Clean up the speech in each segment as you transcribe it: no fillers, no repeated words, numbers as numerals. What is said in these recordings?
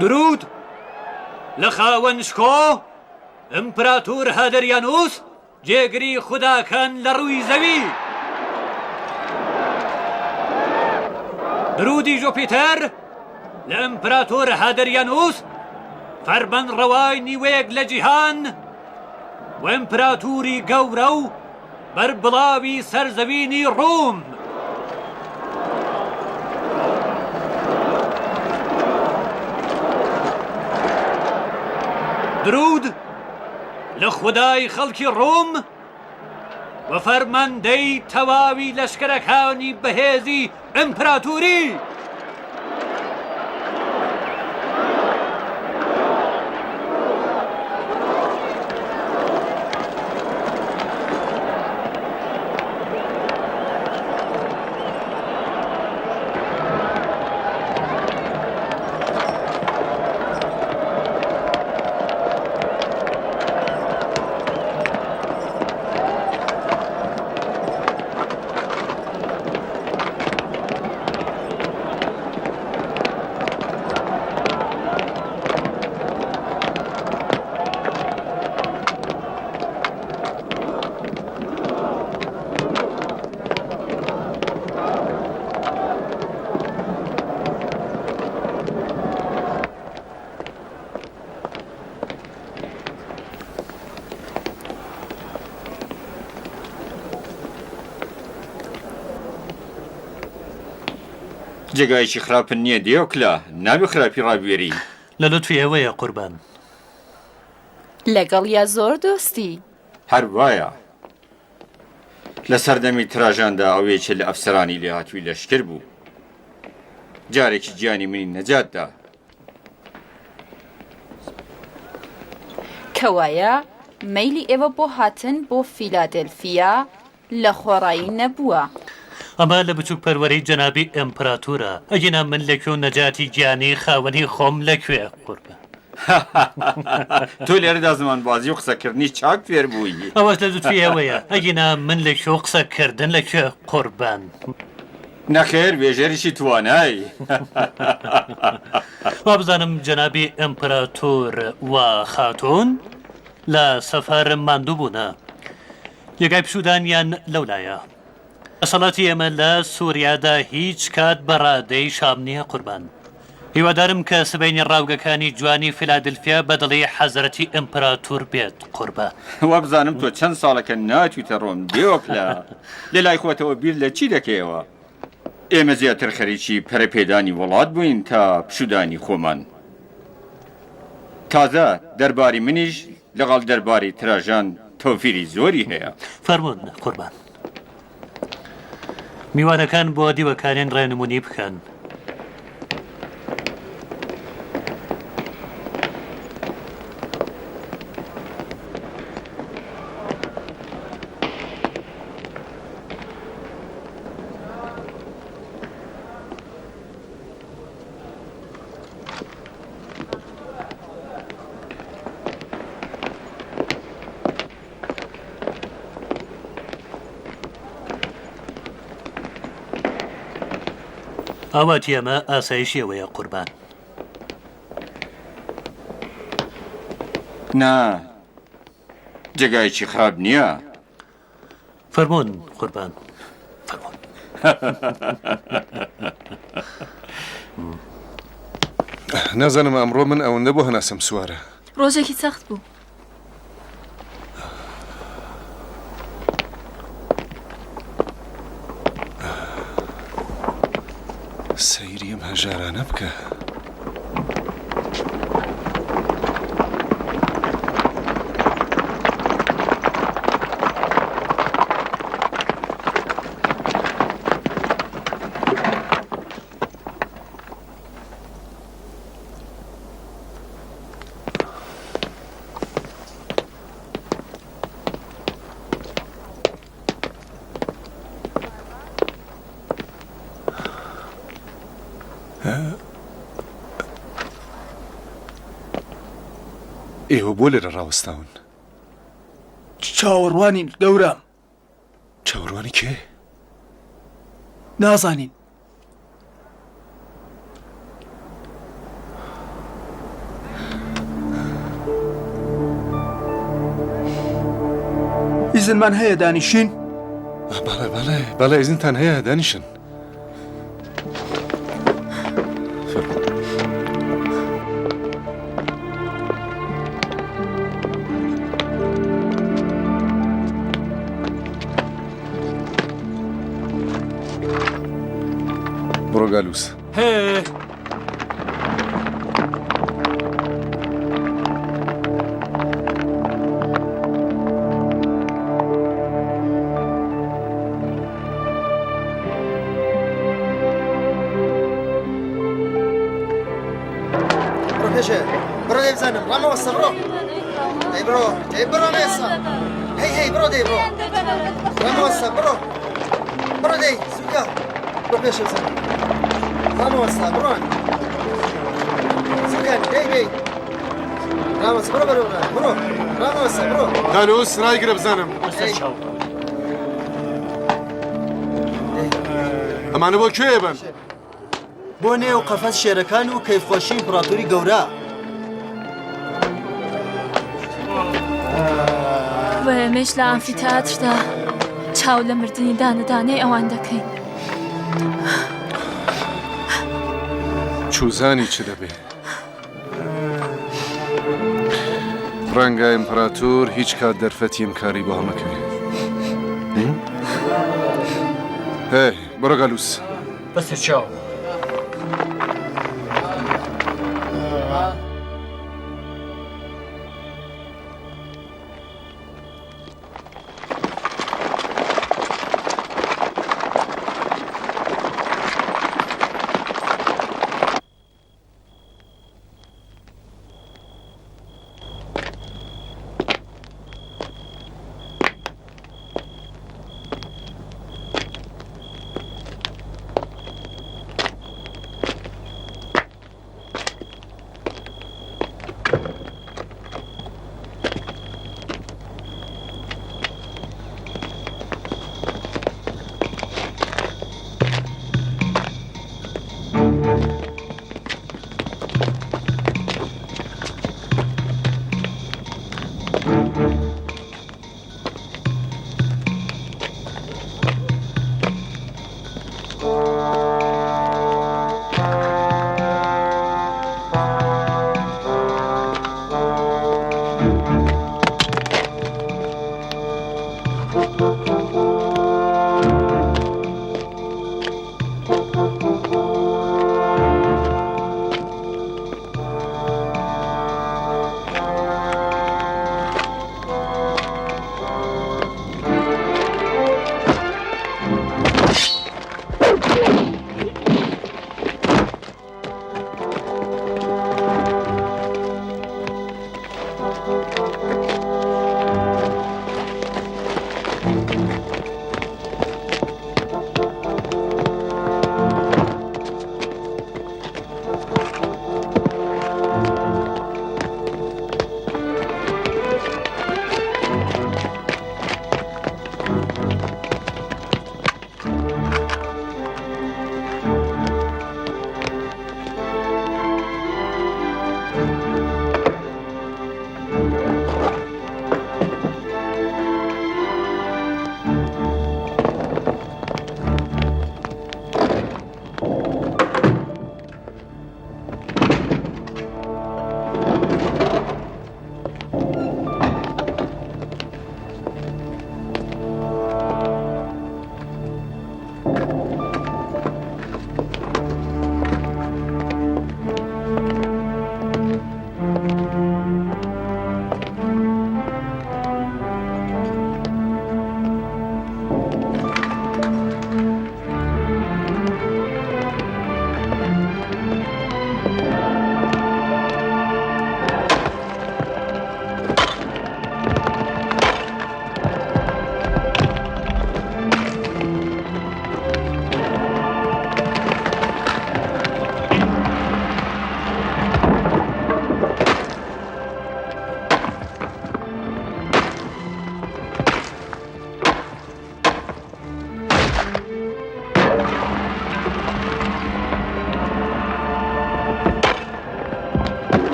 دروود لە خاوەن شکۆ، ئیمپراتور هادریانوس، جێگری خوداکان لە ڕووی زەوی. دروودی ژوپیتەر لە ئیمپراتۆر هادریانوس، فەرمانڕەوای نیوەیەک لە جیهان و ئیمپراتوری گەورە و بەربڵاوی سەرزەوینی ڕوم. درود لە خودای خەڵکی ڕۆم و فەرماندەی تەواوی لەشکرەکانی بەهێزی ئیمپراتوری. جێگایەکی خراپن نییە دیۆکلە نابێ خراپی ڕابوێری. لە لوتفی ئێوەیە قوربان. لەگەڵیا زۆر دۆستی. هەر وایە. لە سەردەمی تراژاندا ئەو یەکێ لە ئەفسەرانی لێهاتووی لەشکر بوو. جارێکی گیانی منی نەجات دا. کەوایە مەیلی ئێوە بۆ هاتن بۆ فیلادێلفیا لە خۆڕایی نەبووە. ئەمە لە بچووک پەروەری جەنابی ئێمپراتورە، ئەگینا من لە کوێ و نەجاتی گیانی خاوەنی خۆم لە کوێ؟ قوربان. تۆ لێرەدا زمانبازی و قسەکردنی چاک فێر بووی. ئەوەش لە لوتفی ئێوەیە، ئەگینا من لە کوێ و قسەکردن لە کوێ؟ قوربان. نەخێر بێژەریی توانای. وابزانم جەنابی ئیمپراتۆر و خاتوون لە سەفەر ماندوو بوونە. جێگای پشوودانیان لەولایە. دەسەڵاتی ئێمە لە سووریادا هیچ کات بە ڕادەی شام نییە قوربان. هیوادارم کە سبەینێ ڕاوگەکانی جوانی فیلادلفیا بە دڵی حەزرەتی ئیمپراتور بێت قوربان. وابزانم تۆ چەند ساڵەکە ناچوویتە ڕۆم دێۆکلە، لە لای خۆتەوە بیر لە چی دەکەیەوە؟ ئێمە زیاتر خەریکی پەرەپێدانی وڵات بووین تا پشوودانی خۆمان. تازە دەرباری منیش لەگەڵ دەرباری تراژان تەوفیری زۆری هەیە. فەرموون قوربان. میوانەکان بۆ دیوەکانیان ڕێنمونی بکەن. ئاواتی ئەمە ئاسایشی ئەوەیە قوربان. نا جێگایەکی خراپ نییە. فەرموون قوربان فەرموون. نازانم ئەمڕۆ من ئەوەندە بۆ هەناسەم سوارە. ڕۆژێکی سەخت بوو. سەیری ئەم هەژارانە بکە. ئێوە بۆ لێرە ڕاوەستاون؟ چاوەڕوانین گەورەم. چاوەڕوانی کێ؟ نازانین. ئیزنمان هەیە دانیشین؟ بەڵێ بەڵێ بەڵێ ئیزنتان هەیە دانیشن. بڕۆ گالوس. هێ. بڕۆ پێشێ بڕۆ دەی بزانم ڕامەوەستە بڕۆ دەی بڕۆ دەی بڕۆ مێسا هەی هەی بڕۆ دەی بڕۆ ڕامەوەستە بڕۆ بڕۆ دەی زووکە بڕۆ پێشێ بزانم ڕامەوەستە بڕۆن زووکەن دەی دەی ڕامەوەستە بڕۆ بەرەو ڕا بڕۆ ڕامەوەستە بڕۆ گالوس ڕایگرە بزانم بەسەر چاو. ئەمانە بۆ کوێ بن؟ بۆ نێو قەفەس شێرەکان و کەیفخۆشی ئیمپڕاتۆری گەورە. و ئێمەیش لە ئامفیتئاتردا چاو لە مردنی دانە دانەی ئەوان دەکەین. چوزانی چ دەبێ؟ ڕەنگە ئیمپراتور هیچ کات دەرفەتی ئەم کاری بۆ هەڵنەکەوێ. هێ بڕۆ گالوس. بەسەر چاو.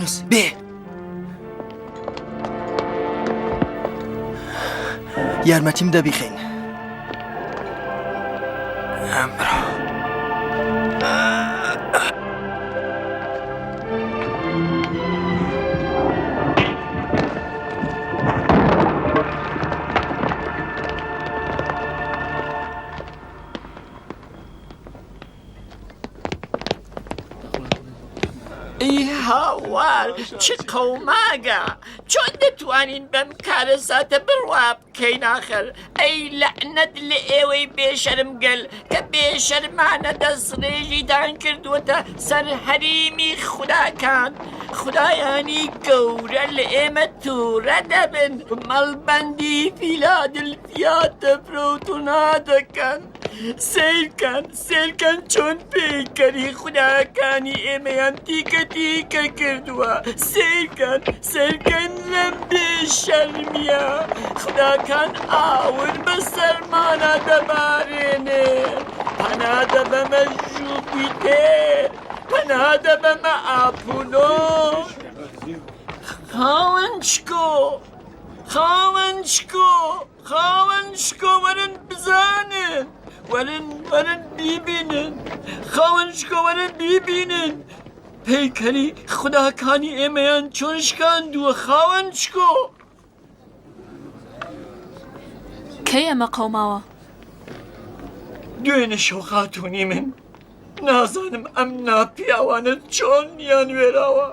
جولیانوس بێ. یارمەتیم دە بیخەین. ئی هاوار چ قەوماگە چۆن دەتوانین بەم کارەساتە بڕوا بکەین ئاخر ئەی لەعنەت لە ئێوەی بێشەرم گەل کە بێشەرمانە دەستڕێژیتان کردووەتە سەر هەریمی خوداکان خودایانی گەورە لە ئێمە تووڕە دەبن مەڵبەندی فیلادلفیا تەفرەوتونا دەکەن سەیرکەن سەیرکەن چۆن پەیکەری خوداکانی ئێمەیان تیکە تیکە کردووە سەیرکەن سەیرکەن لەم بێ شەرمیە خوداکان ئاور بە سەرمانە دەبارێنێ پەنا دەبەمە ژوپیتێر پەنا دەبەمە ئاپولۆ خاوەن شکۆ خاوەن شکۆ خاوەن شکۆ وەرن بزانن وەرن وەرن بیبینن خاوەن شکۆ وەرن بیبینن پەیکەری خوداکانی ئێمەیان چۆن شکاندووە خاوەن شکۆ. کەی ئەمە قەوماوە؟ دوێنێ شەو خاتوونی من نازانم ئەم ناپیاوانە چۆن یان وێراوە.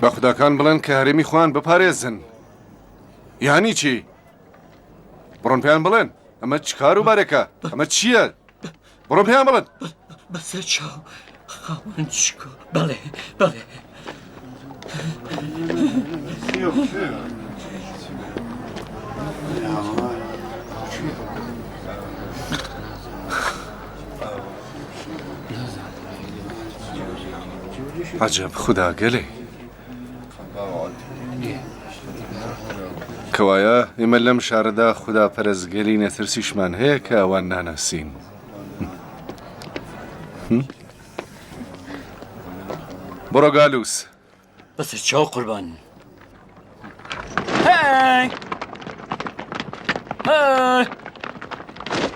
بە خوداکان بڵێن کە هەرێمی خۆیان بپارێزن یانی چی؟ بڕۆن پێیان بڵێن ئەمە چ کار و بارێکە ئەمە چییە؟ بڕۆن پێیان بڵێن بەسەر چاو خاوەن شکۆ بەڵێ بەڵێ. عەجەب خوداگەلێ. کەوایە ئێمە لەم شارەدا خوداپەرستگەلی نەترسیشمان هەیە کە ئەوان ناناسین. بڕۆ گالوس. بەسەر چاو قوربان. هەی! هەی!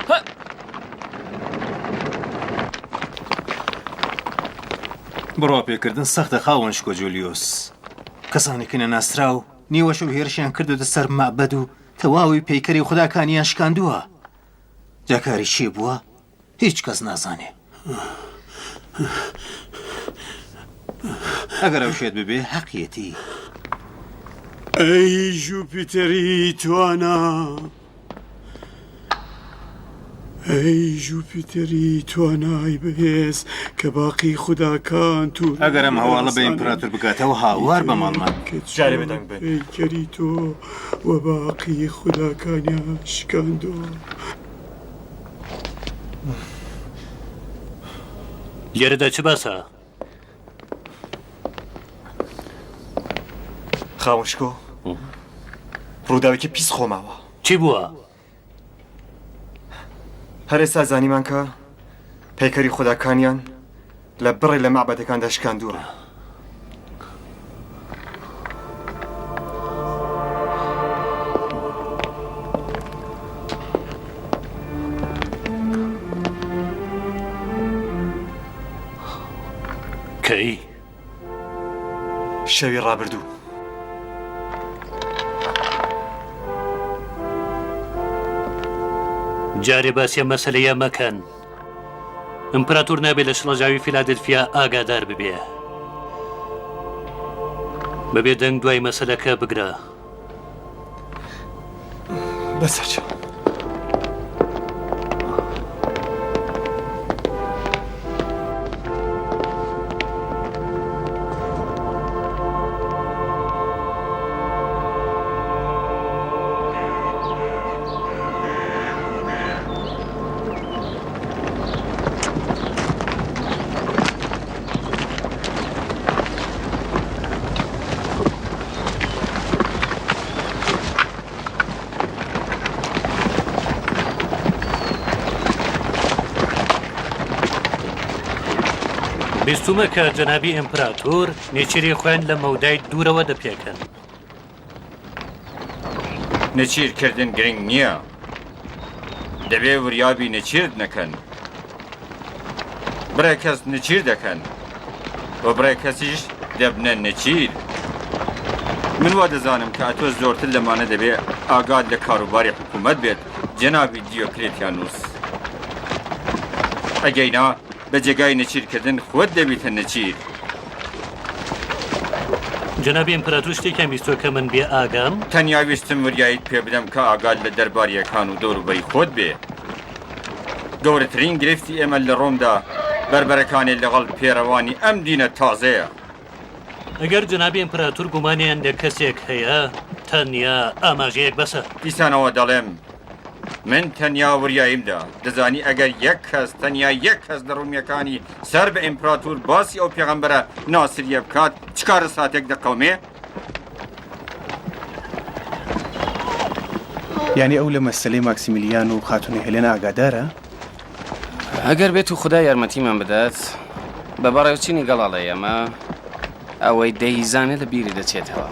هە! بڕوا پێکردن سەختە خاوەن شکۆ جولیۆس. کەسانێکی نەناسراو نیوەشەو هێرشیان کردۆتە سەر مەعبەد و تەواوی پەیکەری خوداکانیان شکاندووە. جا کاری کێ بووە؟ هیچ کەس نازانێ. ئەگەر ئەو شێت ببێ هەقیەتی. ئەی ژوپیتەری توانا، ئەی ژوپیتەری توانای بەهێز کە باقی خوداکان تووڕە ئەگەر ئەم هەواڵە بە ئیمپراتور بگاتەوە هاوار بە ماڵمان. جارێ بێدەنگ بن. پەیکەری تۆ و باقی خوداکانیان شکاندووە. لێرەدا چ باسە؟ خاوەن شکۆ ڕووداوێکی پیس خۆماوە. چی بووە؟ هەر ئێستا زانیمان کە پەیکەری خوداکانیان لە بڕێ لە مەعبەدەکاندا شکاندووە. کەی؟ شەوی ڕابردوو. جارێ باسی ئەم مەسەلەیە مەکەن. ئیمپراتۆر نابێ لە شڵەژاوی فیلادلفیا ئاگادار ببێ. بەبێ دەنگ دوای مەسەلەکە بگرە. بەسەرچاو. بیستوومە کە جەنابی ئیمپراتۆر نێچیری خۆیان لە مەودای دوورەوە دەپێکن. نێچیر کردن گرنگ نییە. دەبێ وریابی نێچیرت نەکەن. بڕێ کەس نێچیر دەکەن و بڕێ کەسیش دەبنە نێچیر. من وا دەزانم کە ئەتۆ زۆرتر لەمانە دەبێ ئاگات لە کاروباری حکوومەت بێت جەنابی دیۆکلێتیانوس. ئەگەینا بە جێگای نێچیرکردن خۆت دەبیتە نێچیر. جەنابی ئیمپراتور شتێکیان بیستووە کە من بێ ئاگام؟ تەنیا ویستم وریاییت پێ بدەم کە ئاگات لە دەربارییەکان و دەوروبەری خۆت بێ. گەورەترین گرفتی ئێمە لە ڕۆمدا بەربەرەکانێ لەگەڵ پێڕەوانی ئەم دینە تازەیە. ئەگەر جەنابی ئیمپراتور گومانیان لە کەسێک هەیە، تەنیا ئاماژەیەک بەسە. دیسانەوە دەڵێم، من تەنیا وریاییم دا. دەزانی ئەگەر یەک کەس، تەنیا یەک کەس لە ڕۆمییەکانی سەر بە ئیمپراتور باسی ئەو پێغەمبەرە ناسرییە بکات، چ کارەساتێک دەقەومێ؟ یانی ئەو لە مەسەلەی ماکسیمیلیان و خاتوونی هێلێنا ئاگادارە؟ ئەگەر بێت و خودا یارمەتیمان بدات بە بەڕێوچینی گەڵاڵەی ئەمە ئەوەی دەیزانێت لە بیری دەچێتەوە.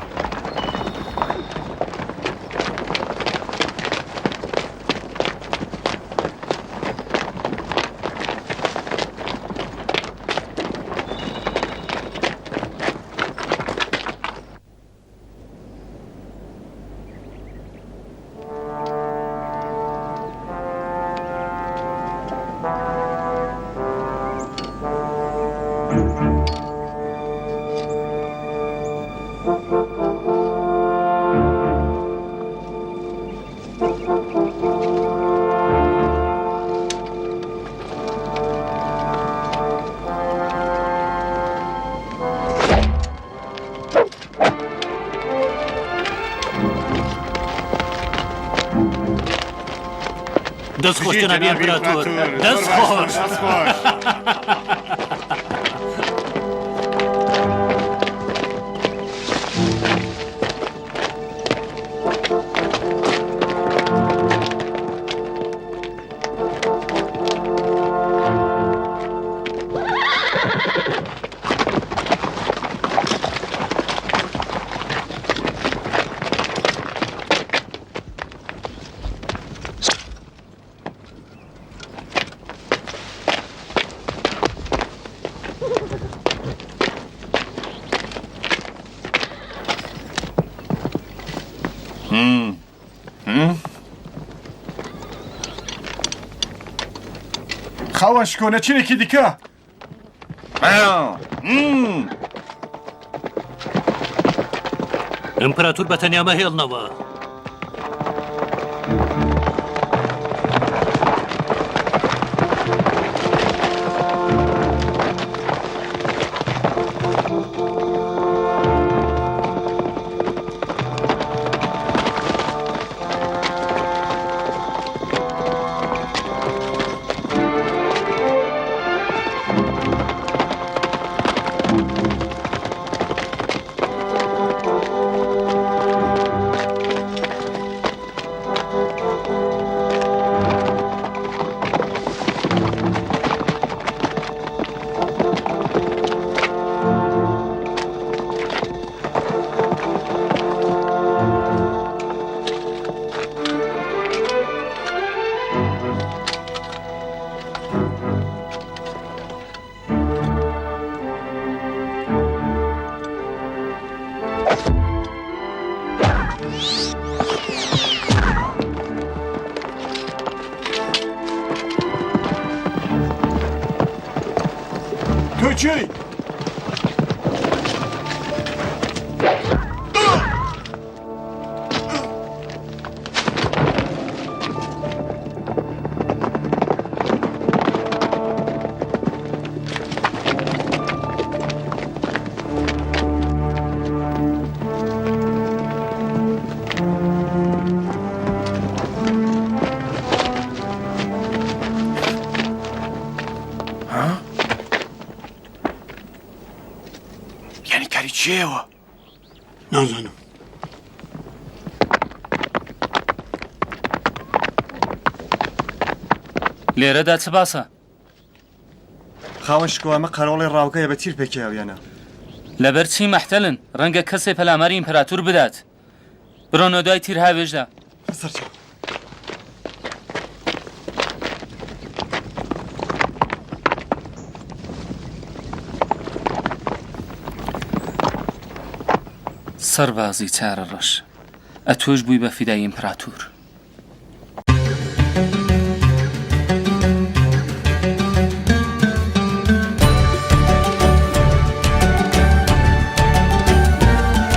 دەست خۆش جەنابی ئیمپراتۆر دەست خۆش خاوەن شکۆ نەچینێکی دیکە ئیمپراتور بە تەنیا مەهێڵنەوە. تۆ کێی؟ یانی کاری چێوە؟ نازانم. لێرەدا چ باسە؟ خاوەن شکۆ ئەمە قەرەوڵی ڕاوگەیە بە تیر پێکیاویانە. لەبەر چی مەحتەلن؟ ڕەنگە کەسێ پەلاماری ئیمپراتور بدات. برۆنە دوای تیرهاوێژدا. سەرچاو. سەربازی چارەڕەش، ئەتۆش بووی بە فیدای ئیمپراتور.